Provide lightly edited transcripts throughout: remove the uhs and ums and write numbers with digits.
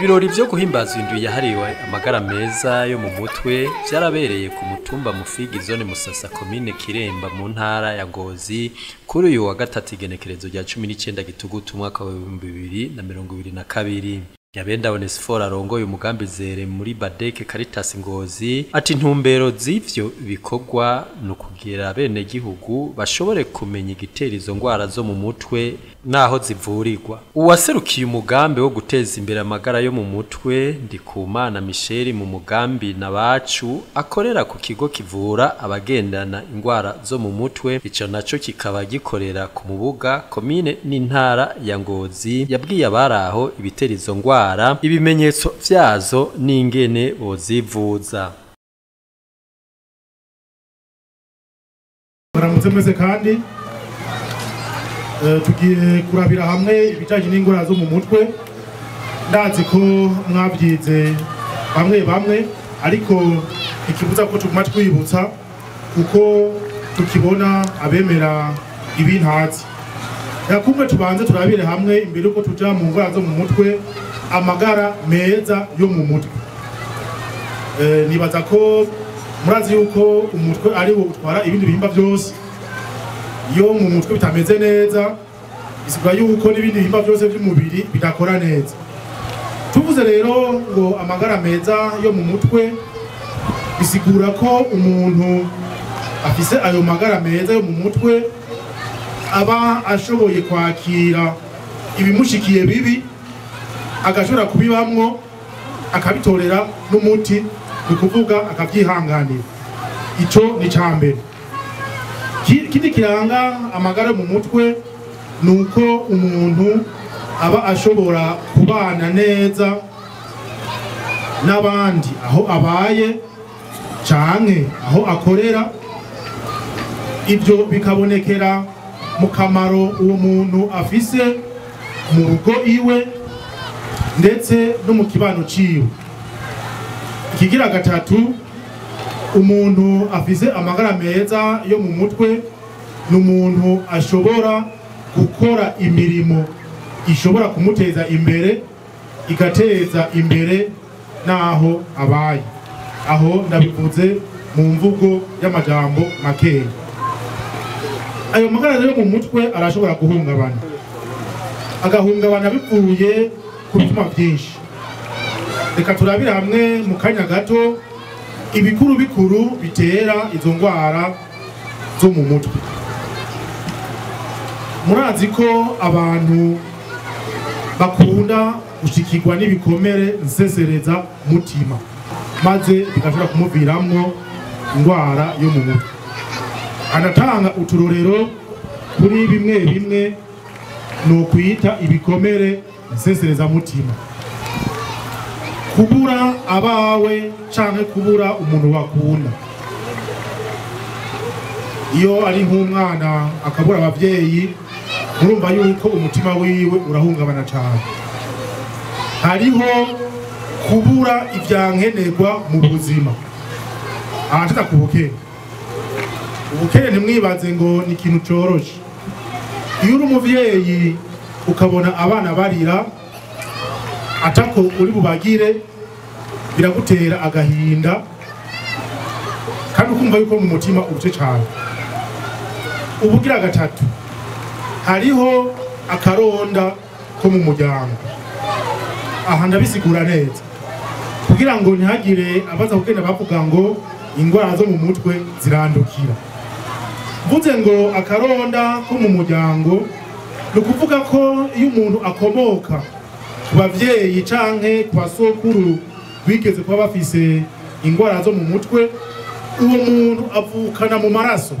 Ibirori vyo guhimbaza indwi yahariwe amagara meza yo mu mutwe vyarabereye ku mutumba Mufigi, zone Musasa, komine Kiremba, mu ntara ya Ngozi, kuri uyu wa gatatu, igenekerezo rya 19 Gitugutu, umwaka wa 2022. Nyabenda Onesphore, arongoye umugambi Zere muri Badeke Caritas Ngozi, ati intumbero z'ivyo bikorwa ni ukugira bene gihugu bashobore kumenya igitera izo ngwara zo mu mutwe naho zivurirwa. Uwaserukiye umugambi wo guteza imbere amagara yo mu mutwe, Ndikumana Michel, mu mugambi Nabacu, akorera ku kigo kivura abagendana ingwara zo mu mutwe, ico naco kikaba gikorera ku Mubuga, komine n'intara ya Ngozi, yabwiye abaraho ibitera izo ngwara, ibimenyetso vyazo n'ingene bozivuza. Muramutse mwese. Kandi tugiye kurabira hamwe ibijyanye n'indwara zo mu mutwe. Ndazi ko mwabyize bamwe bamwe, ariko ikibuza ko tuguma twibutsa, kuko tukibona abemera ibintazi. Yakumwe tubanze turabire hamwe, imbere yuko tuja mu ndwara zo mu mutwe, amagara meza yo mu mutwe. Nibaza ko murazi yuko umutwe ari wo utwara ibindi bihimba byose. Iyo mu mutwe bitameze neza, bisigura yuko n'ibindi bihimba byose by'umubiri bidakora neza. Tuvuze rero ngo amagara meza yo mu mutwe, bisigura ko umuntu afise ayo magara meza yo mu mutwe aba ashoboye kwakira ibimushikiye bibi, agashobora kubibamwo, akabitorera n'umuti, ni ukuvuga akabyihanganira. Ico ni ca mbere. Ikindi kiranga amagara mu mutwe ni uko umuntu aba ashobora kubana neza n'abandi aho abaye canke aho akorera. Ibyo bikabonekera mu kamaro uwo muntu afise mu rugo iwe ndetse no mu kibano ciwe. Ikigira gatatu, umuntu afise amagara meza yo mu mutwe ni umuntu ashobora gukora imirimo ishobora kumuteza imbere, igateza imbere n'aho abaye. Aho ndabivuze mu mvugo y'amajambo makeya. Ayo magara yo mu mutwe arashobora guhungabana, agahungabana bivuye ku bituma byinshi. Reka turabire hamwe mu kanya gato ibikuru bikuru bitera izo ndwara zo mu mutwe. Murazi ko abantu bakunda gushikirwa n'ibikomere nsesereza mutima, maze bigashobora kumuviramwo indwara yo mu mutwe. Anatanga uturorero kuri bimwe bimwe ni ukwita ibikomere nsesereza mutima: kubura abawe canke kubura umuntu bakunda. Iyo ari nk'umwana akabura abavyeyi, murumva yuko umutima wiwe urahungabana cane. Hariho kubura ivyankenerwa mu buzima. Aha ku bukene. Ubukene ntimwibaze ngo ni ikintu coroshe. Iyo uri umuvyeyi ukabona abana barira atako uri bubagire, biragutera agahinda kandi ukumva yuko mu mutima urushe cane. Ubugira gatatu, hariho akaronda ko mu muryango. Aha ndabisigura neza kugira ngo ntihagire abaza kugenda bavuga ngo ingwara zo mu mutwe zirandukira. Mvuze ngo akaronda ko mu muryango, ni ukuvuga ko iyo umuntu akomoka ku bavyeyi canke ku basokuru bigeze kuba bafise ingwara zo mu mutwe, uwo muntu avukana mu maraso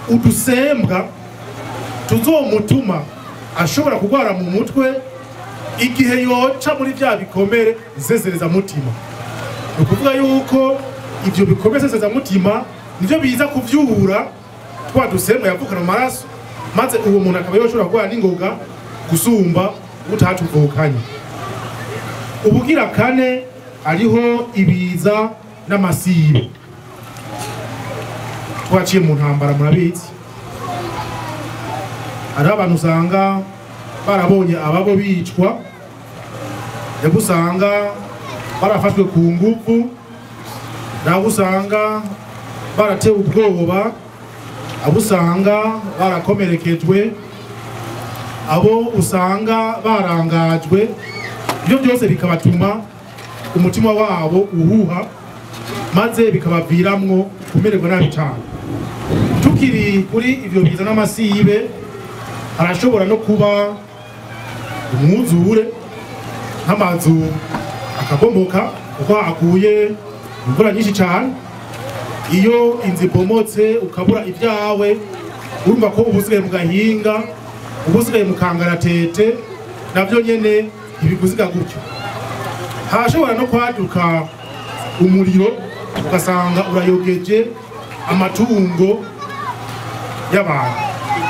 udusembwa tuzomutuma ashobora kurwara mu mutwe igihe yoca muri vya bikomere nsesereza mutima. Ni ukuvuga yuko ivyo bikomere nsesereza mutima nivyo biza kuvyura twa dusembwa yavukana mu maraso, maze uwo muntu akaba yoshobora kurwara n'ingoga gusumba utatuvukanye. Ubugira kane, hariho ibiza n'amasibe. Twaciye mu ntambara, murabizi. Hariho abantu usanga barabonye ababo bicwa. Usanga barafashwe ku nguvu, nabo usanga baratewe ubwoba, abo usanga barakomerekejwe, abo usanga barangajwe. Ibyo byose bikabatuma umutima wabo uhuha, maze bikabaviramwo kumererwa nabi cyane. Tukiri kuri ivyo biza n'amasibe, harashobora no kuba umwuzure, nk'amazu akabomoka kuko haguye imvura nyinshi cyane. Iyo inzu ibomotse ukabura ibyawe, urumva ko uba usigaye mu gahinga, uba usigaye mu kangaratete, navyo nyene ntibikuziga gutyo. Hashobora no kwaduka umuriro, ugasanga urayogeje amatungo y'abantu.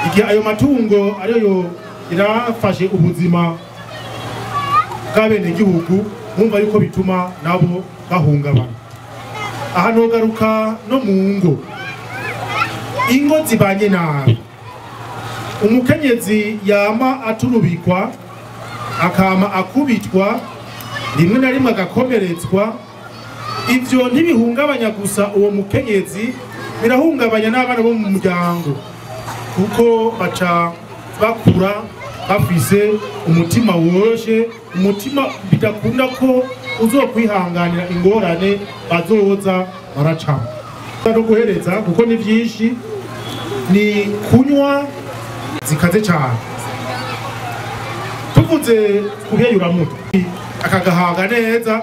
Igihe ayo matungo ariyo irafashe ubuzima bw'abenegihugu, mwumva yuko bituma nabo bahungabana. Aha nogaruka no mu ngo, ingo zibanye nabi. Umukenyezi yama aturubikwa, akama akubitwa, rimwe na rimwe agakomeretswa. Ivyo ntibihungabanya gusa uwo mukenyezi, birahungabanya n'abana bo mu muryango, kuko baca bakura bafise umutima woroshe, umutima bidakunda ko uzokwihanganira ingorane bazoza baracamo. No guhereza, kuko ni vyinshi, ni kunywa zikaze cyane. Tuvuze kubiyayuramutwe, akagahaga neza,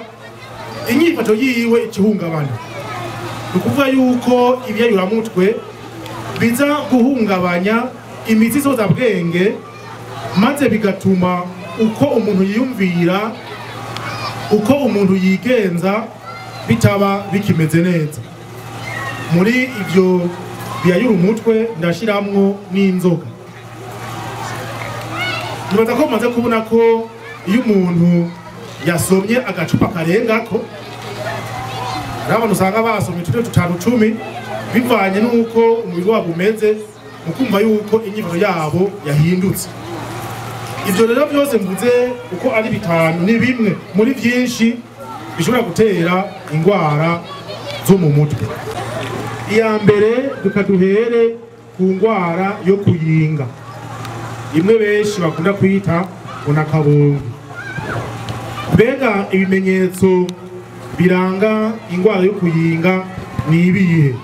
inyifato yiwe ikihungabana. Ni ukuvuga yuko ibiyayuramutwe biza guhungabanya imitsi bwenge, maze bigatuma uko umuntu yiyumvira, uko umuntu yigenza bitaba bikimeze neza. Muri ivyo biyayura umutwe ndashiramwo n'inzoga. Nibaza ko mumaze kubona ko iyo umuntu yasomye agacupa karengako, hari abantu usanga basomye 3, 5, 10, bivanye n'uko umubiri wabo umeze, mu kumva yuko inyifato yabo yahindutse. Ivyo rero byose mvuze uko ari bitanu ni bimwe muri byinshi bishobora gutera ingwara zo mu mutwe. Iya mbere, dukaduhere ku ngwara yo kuyinga, imwe benshi bakunda kwita unakabungu. Mbega ibimenyetso biranga ingwara yo kuyinga ni ibihe?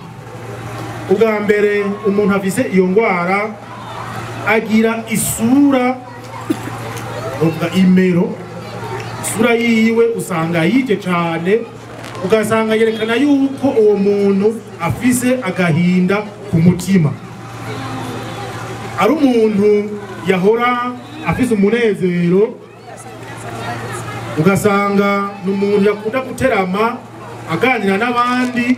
Ubwa mbere, umuntu afise iyo ngwara agira isura, uvuga imero, isura yiwe usanga yije cyane, ugasanga yerekana yuko uwo muntu afise agahinda ku mutima. Ari umuntu yahora afise umunezero, ugasanga ni umuntu yakunda guterama aganira n'abandi,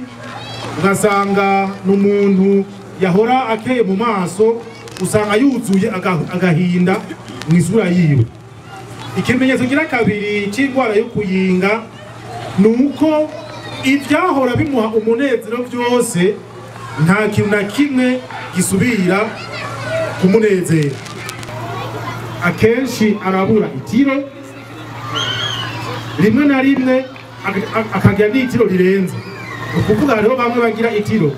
ugasanga ni umuntu yahora akeye mu maso, usanga yuzuye agahinda mu isura yiwe. Ikimenyetso gira kabiri c'ingwara yo kuyinga ni uko ivyahora bimuha umunezero byose nta kintu na kimwe gisubira kumunezera. Akenshi arabura itiro, rimwe na rimwe akagira n'itiro rirenze. Ni ukuvuga hariho bamwe bagira itiro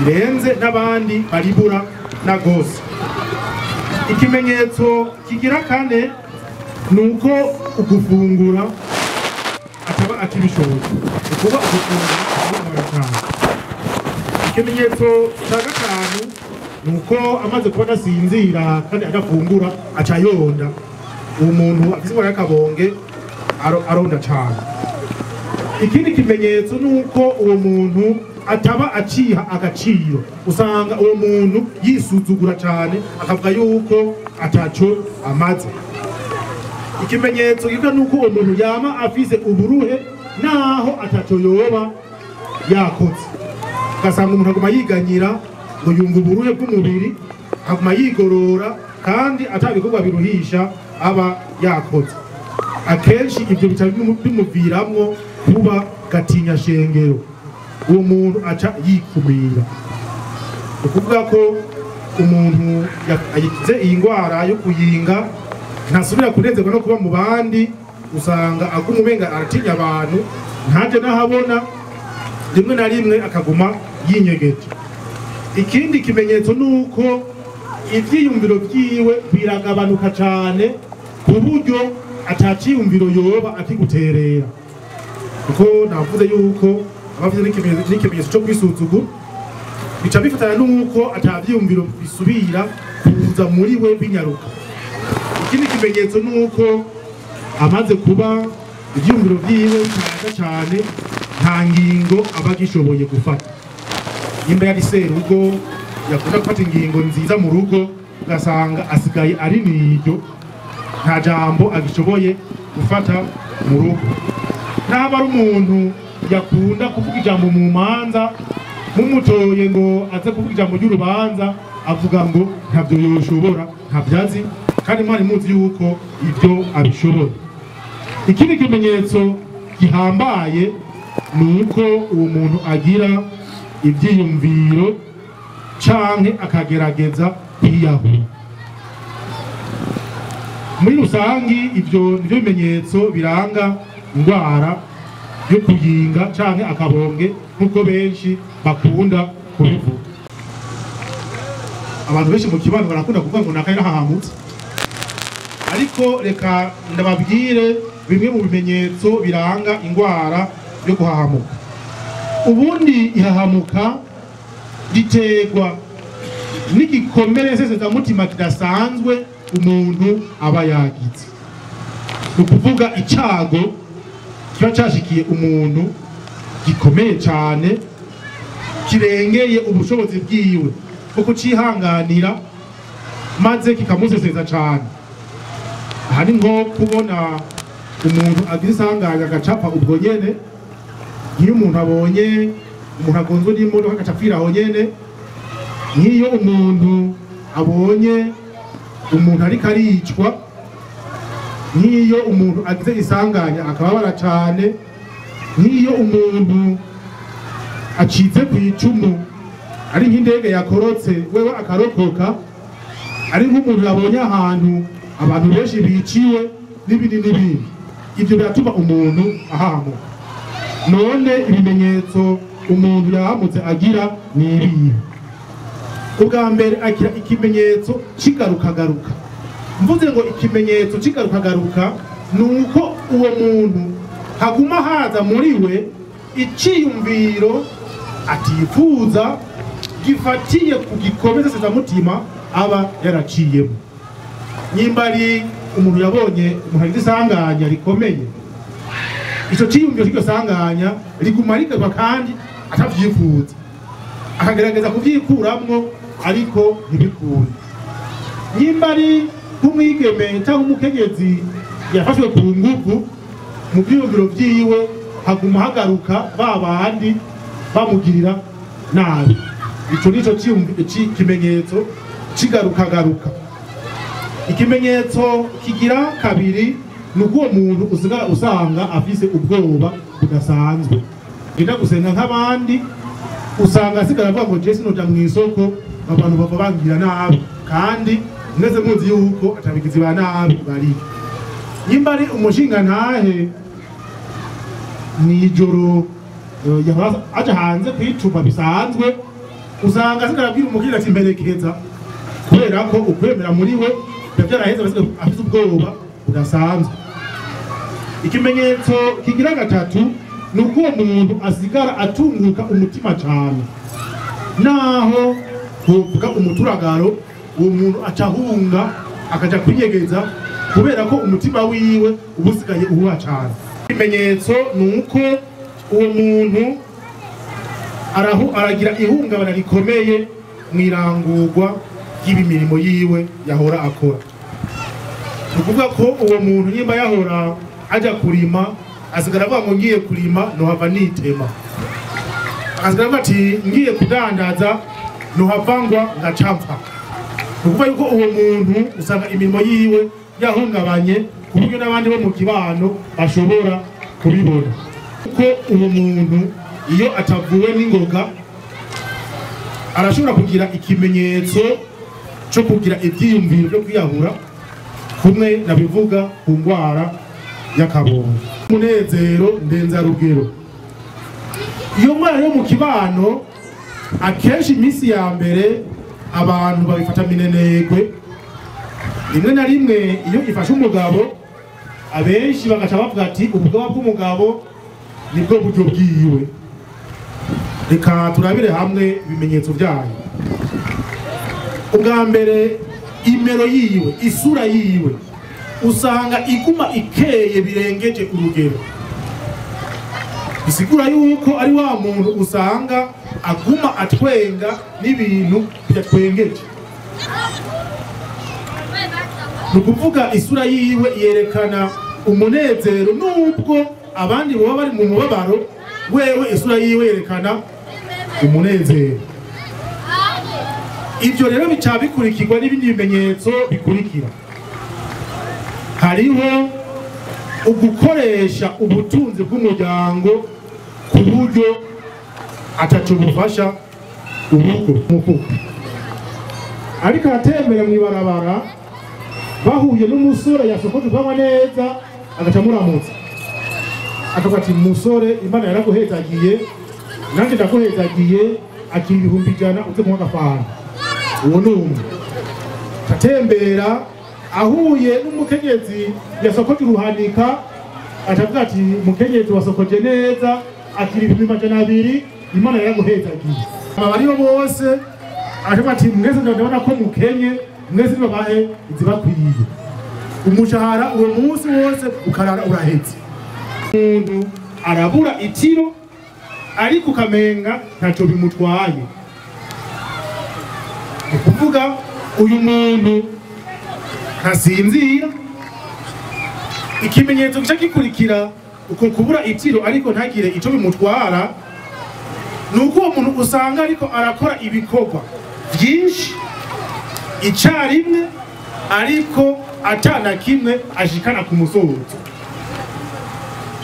rirenze n'abandi baribura na gose. Ikimenyetso kigira kane ni uko ugufungura ataba akibishoboye, ukuba ugufungura akabura cyane. Ikimenyetso cya gatanu ni uko amaze kuba adasinzira kandi adafungura, aca yonda. Uwo muntu afise ingwara y'akabonge aronda cyane. Ikindi kimenyetso ni uko uwo muntu ataba aciha agaciro, usanga uwo muntu yisuzugura cyane, akavuga yuko ataco amaze. Ikimenyetso gito ni uko uwo muntu yama afise uburuhe naho ataco yoba yakoze. Ugasanga umuntu aguma yiganyira ngo yumva uburuhe bw'umubiri, aguma yigorora kandi atabikorwa biruhisha aba yakoze. Akenshi ibyo bica bimuviramwo kuba gatinya shengero, uwo muntu aca yikumira. Ni ukuvuga ko umuntu yagize iyi ndwara yo kuyinga ntasubira kunezerwa no kuba mu bandi, usanga aguma umenga aratinya abantu, ntaje nahabona, rimwe na rimwe akaguma yinyegeje. Ikindi kimenyetso nuko ivyiyumviro vyiwe biragabanuka cane ku buryo ataciyumviro yoba akiguterera, kuko navuze yuko abafite n'ikimenyetso cyo kwisuzugura bica bifatana nuko atavyiyumviro bisubira kuza muri we binyaruka. Ikindi kimenyetso nuko amaze kuba ivyiyumviro vyiwe bitaza cane, nta ngingo aba agishoboye gufata. Nimba yari serugo yakunda gufata ingingo nziza mu rugo, ugasanga asigaye ari niryo, nta jambo agishoboye gufata mu rugo. Naba ari umuntu yakunda kuvuga ijambo mu manza, mumutoye ngo aze kuvuga ijambo ry'urubanza, avuga ngo ntavyo yoshobora, ntavyazi, kandi mwari muzi yuko ibyo abishoboye. Ikindi kimenyetso gihambaye ni uko uwo muntu agira ivyiyumviro canke akagerageza kwiyahura. Muri rusangi ivyo nivyo bimenyetso biranga indwara yo kuyinga canke akabonge nkuko benshi bakunda kubivuga. Abantu benshi mu kibano barakunda kuvuga ngo nakaye hahamutse, ariko reka ndababwire bimwe mu bimenyetso biranga indwara yo guhahamuka. Ubundi ihahamuka riterwa n'igikomere sesezamutima kidasanzwe umuntu aba yagize. Ni ukuvuga icago kiba cashikiye umuntu gikomeye cane, kirengeye ubushobozi bwiwe bwo kucihanganira, maze kikamuseseza cane. Aha ni nko kubona umuntu agize isanganya agacapa ubwo nyene, nk'iyo umuntu abonye umuntu agonzwe n'imodoka agacapfira aho nyene, nk'iyo umuntu abonye umuntu ariko aricwa, nk'iyo umuntu agize isanganya akababara cane, nk'iyo umuntu acitse ku icumu ari nk'indege yakorotse wewe akarokoka, ari nk'umuntu yabonye ahantu abantu benshi biciwe n'ibindi n'ibindi. Ivyo biratuma umuntu ahahamuka. None ibimenyetso umuntu yahamutse agira ni ibihe? Ubwa mbere agira ikimenyetso cigarukagaruka. Mvuze ngo ikimenyetso cigarukagaruka ni uko uwo muntu haguma haza muri we iciyumviro atifuza gifatiye ku gikomeza sezamutima aba yaraciyemo. Nimba ari umuntu yabonye umuntu agize isanganya rikomeye, ico ciyumviro c'iryo sanganya riguma rigaruka kandi atavyifuza, akagerageza kuvyikuramwo ariko ntibikunde. Nimba ari nk'umwigeme cyangwa umukenyezi yafashwe ku nguvu, mu vyiyumviro vyiwe haguma hagaruka ba bandi bamugirira nabi. Ico nico kimenyetso cigarukagaruka. Ikimenyetso kigira kabiri ni uko uwo muntu usigara usanga afise ubwoba budasanzwe. Genda gusenga nk'abandi, usanga asigara avuga ngo je sinoja mw'isoko abantu bava bangira nabi, kandi mwese muzi yuko atabigizi ba nabi bari. Nimba ari umushinga ntahe mw'ijoro yahora aja hanze kwicuma bisanzwe, usanga asigara abwira umukiriya ati mperekeza, kubera ko ukwemera muri we byaraheze, afise ubwoba budasanzwe. Ikimenyetso kigira gatatu ni uko uwo muntu asigara atunguka umutima cane. Naho hovuga umuturagaro, uwo muntu acahunga akaja kwinyegeza, kubera ko umutima wiwe uba usigaye uhuha cane. Ikimenyetso ni uko uwo muntu aragira ihungabana rikomeye mw'irangurwa ry'imirimo yiwe yahora akora. Ni ukuvuga ko uwo muntu nimba yahora aja kurima, asigara avuga ngo ngiye kurima nohava nitema, asigara avuga ati ngiye kudandaza nohava ngwa ngacapfa. Ni ukuvuga yuko uwo muntu usanga imirimo yiwe yahungabanye ku buryo n'abandi bo mu kibano bashobora kubibona. Kuko uwo muntu iyo atavuwe n'ingoga arashobora kugira ikimenyetso cyo kugira ivyiyumviro byo kwiyahura, kumwe nabivuga ku ndwara y'akabongo. Umunezero ndenzarugero. Iyo ndwara yo mu kibano akenshi iminsi ya mbere abantu babifata minenegwe. Rimwe na rimwe iyo ifashe umugabo, abenshi bagaca bavuga ati ubugaba bw'umugabo nibwo buryo bwiwe. Reka turabire hamwe ibimenyetso byayo. Ubwa mbere, imero yiwe, isura yiwe usanga iguma ikeye birengeje urugero. Bisigura yuko ari wa muntu usanga aguma atwenga n'ibintu bidatwengeje. Ni ukuvuga isura yiwe yerekana umunezero, nubwo abandi baba bari mu mubabaro, wewe isura yiwe yerekana umunezero. Ibyo rero bica bikurikirwa n'ibindi bimenyetso bikurikira. Hariho ugukoresha ubutunzi bw'umuryango ku buryo ataco bufasha urugo. Mufuka ariko aratembera mw'ibarabara, bahuye n'umusore yasokoje ubwanwa neza, agaca amuramutsa akavuga ati musore, Imana yaraguhezagiye, nanjye ndaguhezagiye, akira 100,000 uze kunywa agafanta. Uwo ni umwe. Atembera ahuye n'umukenyezi yasokoje uruhanika, akavuga ati mukenyezi wasokoje neza, akira 200,000, Imana yaraguhezagiye. Aba bariho bose akavuga ati mwese ndabona ko mukenye, mwese nibabahe izibakwiye. Umushahara uwo munsi wose ukarara urahetse. Umuntu arabura itiro ariko ukamenga ntacyo bimutwaye. Ni ukuvuga uyu muntu ntasinzira. Ikimenyetso gica gikurikira uko kubura itiro ariko ntagire ico bimutwara, ni uko uwo muntu usanga ariko arakora ibikorwa byinshi icarimwe ariko atana kimwe ashikana ku musozo.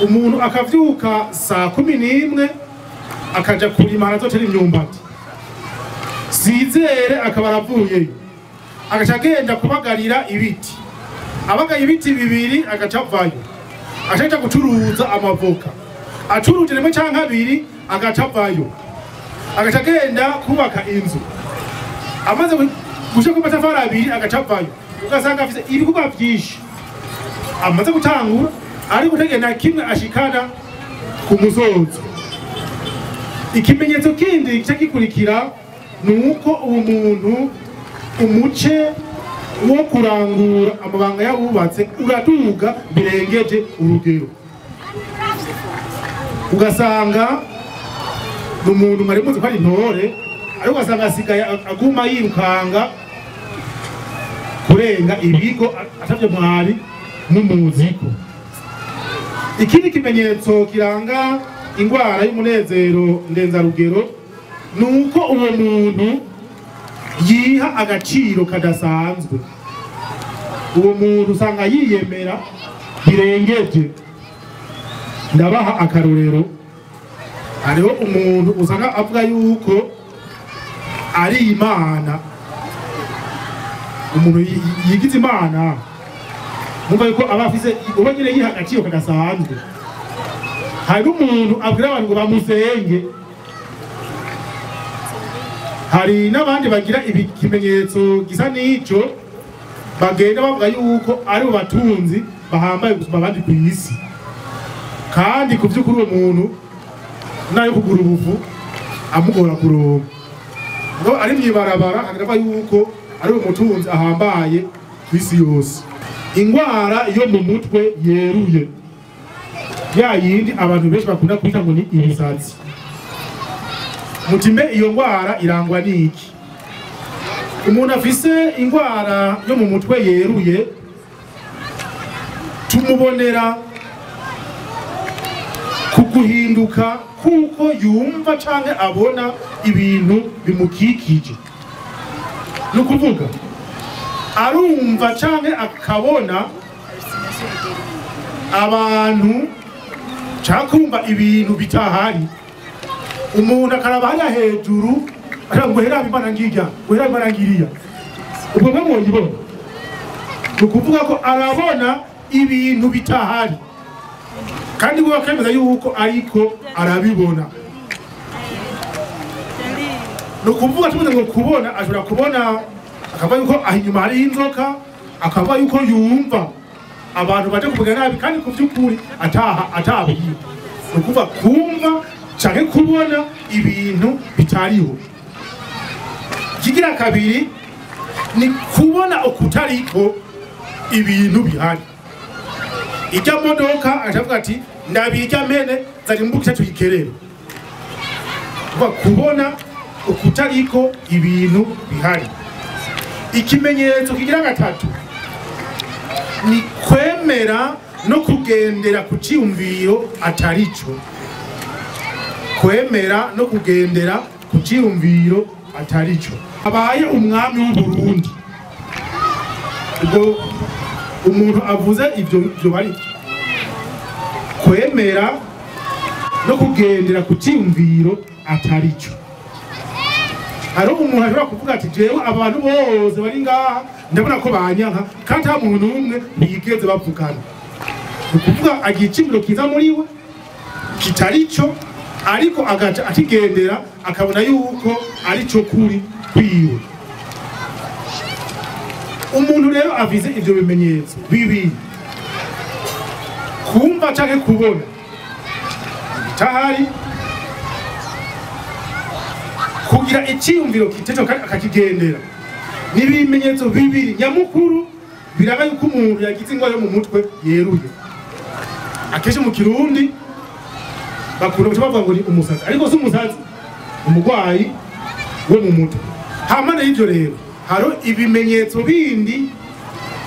Umuntu akavyuka saa 11 akaja kurima arazotera imyumbati, sizere akaba aravuyeyo, agaca agenda kubagarira ibiti, abagaye ibiti 2 agaca avayo, agaca gucuruza amavoka, acuruje rimwe canke 2 agaca avayo, agaca agenda kubaka inzu, amaze gushika ku matafari 2 agaca avayo. Ugasanga afise ibikorwa vyinshi amaze gutangura ariko ntagenda kimwe ashikana ku musozo. Ikimenyetso kindi gica gikurikira ni uko uwo muntu umuce wo kurangura amabanga yabubatse uraduga birengeje urugero. Ugasanga ni umuntu mwari muzi ko ari intore, ariko ugasanga asigaye aguma yirukanga kurenga ibigo atavyo mwari mumuziko. Ikindi kimenyetso kiranga ingwara y'umunezero ndenzarugero ni uko uwo muntu yiha agaciro kadasanzwe. Uwo muntu usanga yiyemera birengeje. Ndabaha akarorero. Hariho umuntu usanga avuga yuko ari Imana. Umuntu yigize Imana, mumva yuko aba afise uba nyene yiha agaciro kadasanzwe. Hari umuntu abwira abantu ngo bamusenge. Hari n'abandi bagira ikimenyetso gisa n'ico, bagenda bavuga yuko ari batunzi bahambaye gusumba abandi ku isi, kandi ku vy'ukuri uwo muntu nayo kugura ubufu amugora kuronka. Ngo ari mwibarabara akavuga yuko ari umutunzi ahambaye ku isi yose. Ingwara yo mu mutwe yeruye, ya yindi abantu benshi bakunda kwita ngo ni ibisazi. Mutime iyo ngwara irangwa n'iki? Umuntu afise ingwara yo mu mutwe yeruye tumubonera ku guhinduka kuko yumva canke abona ibintu bimukikije. Ni ukuvuga arumva canke akabona abantu canke kumva ibintu bitahari. Umuntu akaraba hariya hejuru ngo hera Imana ngirya, ngo hera Imana ngiriya. Ubwo mwe mwoyibona? Ni ukuvuga ko arabona ibintu bitahari. Kandi we akemeza yuko ariko arabibona. No kuvuga tuvuze ngo kubona, ashobora kubona akaba yuko ahinyuma hari inzoka, akaba yuko yumva abantu baje kuvuga nabi kandi kuvyukuri ataha atabiye. No kuvuga kumva canke kubona ibintu bitariho. Kigira kabiri ni kubona okutariko ibintu bihari. Ijya modoka ashavuga ati ndabijya mene zari mbukisha tuyikerere. Kuba kubona okutariko ibintu bihari. Ikimenyetso kigira gatatu ni kwemera no kugendera ku ciyumviro atarico. Kwemera no kugendera ku ciyumviro atarico. Abaye umwami w'u Burundi, ubwo umuntu avuze ivyo byo bari kwemera no kugendera ku ciyumviro atarico. Hari umuntu ashobora kuvuga ati jewe abantu bose bari ngaha ndabona ko banyanka kandi nta muntu n'umwe bigeze bavugana. Ni ukuvuga agira iciyumviro kiza muri we kitarico, ariko agaca akigendera akabona yuko arico kuri kwiwe. Umuntu rero avize ivyo bimenyetso bibiri, kumva canke kubona bitahari, kugira iciyumviro kitejo kandi akakigendera, ni ibimenyetso bibiri nyamukuru biranga yuko umuntu yagize ingwara yo mu mutwe yeruye. Akenshi mu Kirundi bakunda guca bavuga ngo ni umusazi, ariko si umusazi, umugwayi wo mu mutwe. Hamana y'ivyo rero hari ibimenyetso bindi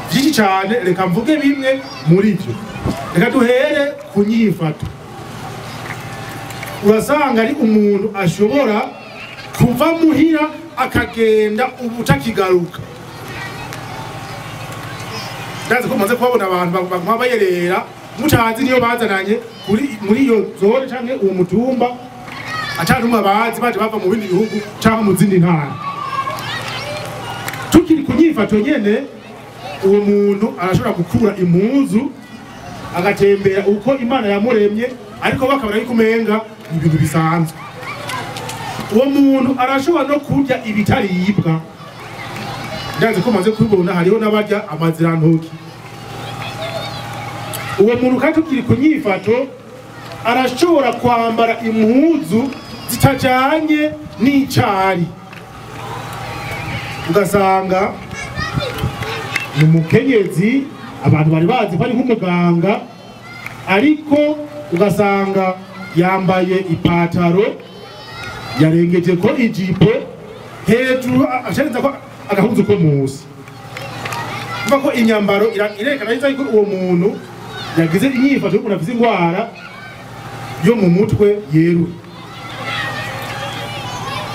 byinshi cyane, reka mvuge bimwe muri byo. Reka duhere ku nyifato. Urasanga ari umuntu ashobora kuva muhira akagenda ubutakigaruka. Ndazi ko maze kubabona abantu baguma bayerera mutazi niyo bazananye kuri muri iyo zone canke uwo mutumba, acantumwa bazi baje bava mu bindi bihugu canke mu zindi ntara. Tukiri ku nyifato nyene, uwo muntu arashobora gukura impuzu agatembera uko Imana yamuremye, ariko bakabona yuko umenga ni ibintu bisanzwe. Uwo muntu arashobora no kurya ibitaribwa. Ndazi ko maze kubibona hariho n'abarya amazirantoki. Uwo muntu kandi tukiri ku nyifato arashobora kwambara impuzu zitajanye n'icari. Ugasanga ni umukenyezi abantu bari bazi ko ari nk'umuganga, ariko ugasanga yambaye ipataro yarengeje ko ijipo hejuru ashenza ko agahuzu ko musi. Kuva ko inyambaro irerekana neza ko uwo muntu yagize inyifato y'ukuntu afise ingwara yo mu mutwe yeruye.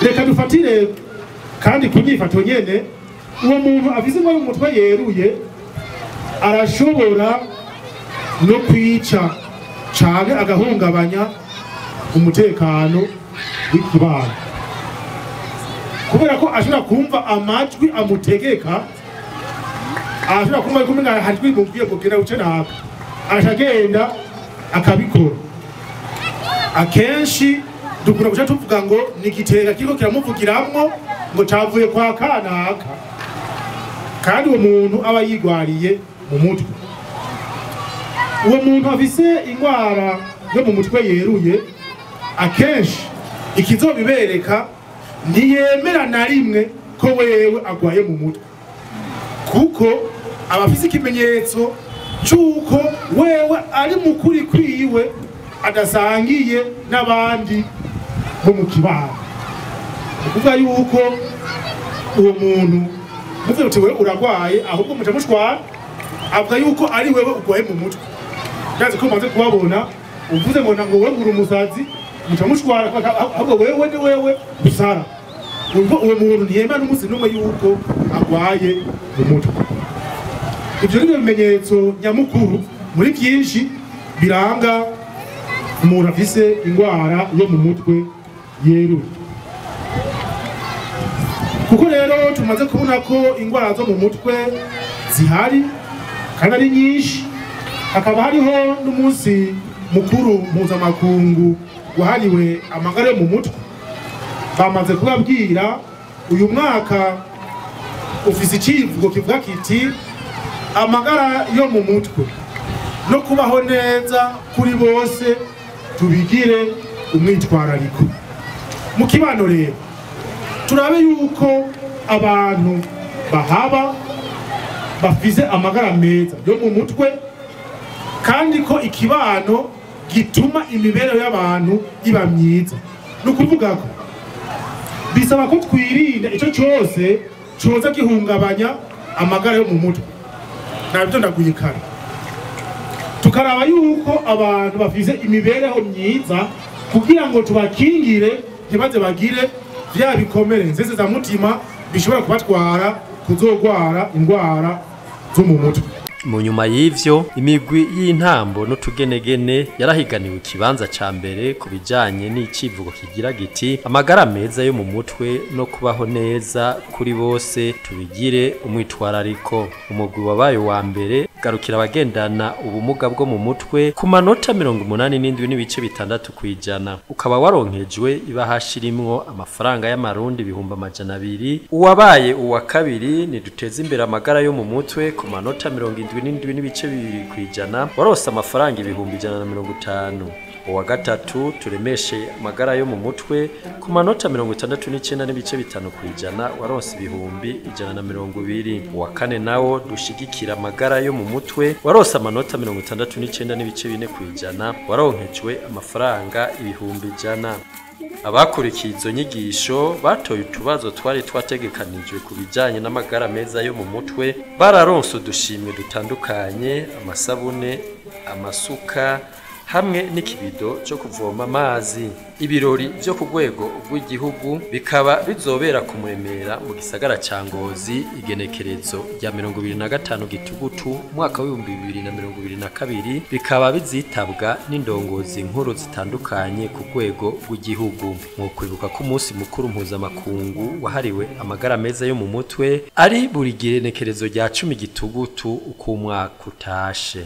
Reka dufatire kandi ku nyifato nyene, uwo muntu afise ingwara yo mu mutwe yeruye arashobora no kwica canke agahungabanya umutekano w'ikibano, kubera ko ashobora kumva amajwi amutegeka, ashobora kumva yuko umenga hari ijwi rimubwiye ngo genda uce naka, akagenda akabikora. Akenshi dukunda guca tuvuga ngo ni igitega kiriko kiramuvugiramwo ngo cavuye kwa kanaka, kandi uwo muntu aba yigwariye mu mutwe. Uwo muntu afise ingwara yo mu mutwe yeruye, akenshi ikizobibereka ntiyemera na rimwe ko wewe agwaye mu mutwe, kuko aba afise ikimenyetso c'uko wewe ari mukuri kwiwe adasangiye n'abandi bo mu kibano. Ni ukuvuga yuko uwo muntu muvuze uti wewe uragwaye, ahubwo muca mushwana, avuga yuko ari wewe ugwaye mu mutwe. Ndazi ko mumaze kubabona, uvuze ngo ngo wewe uri umusazi, muca mushwana, ahubwo wewe ni wewe usara. Ubwo uwo muntu ntiyemera n'umunsi n'umwe yuko agwaye mu mutwe. Ivyo ni ibimenyetso nyamukuru muri byinshi biranga umuntu afise ingwara yo mu mutwe yeruye. Kuko rero tumaze kubona ko ingwara zo mu mutwe zihari kandi ari nyinshi, hakaba hariho n'umunsi mukuru mpuzamakungu wahariwe amagara yo mu mutwe. Bamaze kubabwira uyu mwaka ufise icivugo kivuga kiti amagara yo mu mutwe no kubaho neza kuri bose tubigire umwitwarariko. Mu kibano rero turabe yuko abantu bahaba bafise amagara meza yo mu mutwe, kandi ko ikibano gituma imibereho y'abantu iba myiza. Ni ukuvuga ko bisaba ko twirinda ico cose coza gihungabanya amagara yo mu mutwe. Nabyo ndaguye kare, tukaraba yuko abantu bafise imibereho myiza kugira ngo tubakingire ntibaze bagire vya bikomere nzeze mutima bishobora kubatwara kuzogwara indwara zo mu mutwe. Mu nyuma y'ivyo, imigwi y'intambo n'utugenegene yarahiganiwe ikibanza ca mbere ku bijanye n'icivugo kigira giti amagara meza yo mu mutwe no kubaho neza kuri bose tubigire umwitwarariko. Umugwi wabaye wa mbere garukira abagendana ubumuga bwo mu mutwe ku manota 87.6 kwijana, ukaba waronkejwe ibahashi irimwo amafaranga y'amarundi 200,000. Uwabaye uwa kabiri ni duteze imbere amagara yo mu mutwe ku manota 77.2 kwijana, warose amafaranga 150,000. Uwa gatatu turemeshe amagara yo mu mutwe ku manota 69.5 kwijana, waronse 120,000. Uwa kane nawo dushigikira amagara yo mu mutwe warose amanota 69.4 kwijana, waronkejwe amafaranga 100,000. Abakurikiye izo nyigisho batoye utubazo twari twategekanijwe ku bijanye n'amagara meza yo mu mutwe, bararonse udushimwe dutandukanye, amasabune, amasuka hamwe n'ikibido cyo kuvoma amazi. Ibirori vyo ku rwego rw'igihugu bikaba bizobera ku Muremera mu gisagara ca Ngozi igenekerezo rya 25 Gitugutu umwaka w'ibihumbi 2022, bikaba bizitabwa n'indongozi nkuru zitandukanye ku rwego rw'igihugu. Mu kwibuka ko umunsi mukuru mpuzamakungu wahariwe amagara meza yo mu mutwe ari buri genekerezo rya 10 Gitugutu uko umwaka utashe.